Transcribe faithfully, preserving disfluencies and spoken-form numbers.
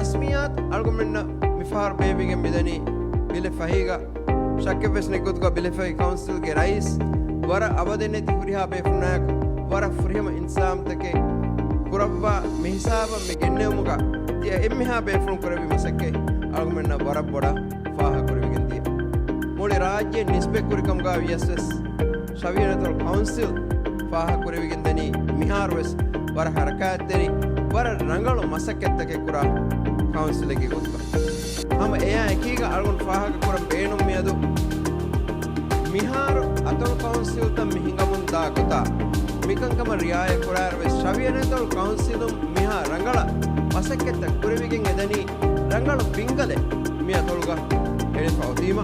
ރަސްމިއްޔާތު އަޅުގަނޑުމެންނަށް މިފަހަރު ބޭއްވިގެން މިދަނީ ބިލެއް ފަހީގަ، ޝައްކެއްވެސް ނެތް ގޮތުގަ ބިލެއް ފަހި ކައުންސިލްގެ ރައީސް ވަރަށް އަބަދެއް ނެތި ހުރިހާ ބޭފުޅުންނާއެކު ވަރަށް ފުރިހަމަ އިންތިޒާމްތަކެއް ކުރައްވާ މިހިސާބަށް މި ގެންނެވުމުގަ ތިޔަ އެންމެހާ ބޭފުޅުން ކުރެއްވި މަސައްކަތް އަޅުގަނޑުމެންނަށް ވަރަށް ބޮޑަށް ފާހަގަކުރެވިގެން ދިޔަ. މުޅި ރާއްޖެ ނިސްބަތްކުރިކަމުގަ ވިޔަސްވެސް ޝަވިޔަނިތޮޅު ކައުންސިލް ފާހަގަކުރެވިގެން ދަނީ މިހާރުވެސް ވަރަށް ހަރަކާތްތެރި، ވަރަށް ރަނގަޅު މަސައްކަތްތަކެއް ކުރާ ކައުންސިލެއްގެ ގޮތުގަ. ހަމަ އެއާ އެކީގަ އަޅުގަނޑު ފާހަގަކުރަން ބޭނުން މިއަދު މިހާރު އަތޮޅު ކައުންސިލްތައް މި ހިނގަމުން ދާ ގޮތާ، މިކަންކަމަށް ރިއާޔަތް ކުރާއިރުވެސް ޝަވިޔަނިތޮޅު ކައުންސިލުން މިހާ ރަނގަޅަށް މަސައްކަތްތައް ކުރެވިގެން އެދަނީ ރަނގަޅު ބިންގަލެއް މި އަތޮޅުގަ އެޅިފަ އޮތީމަ،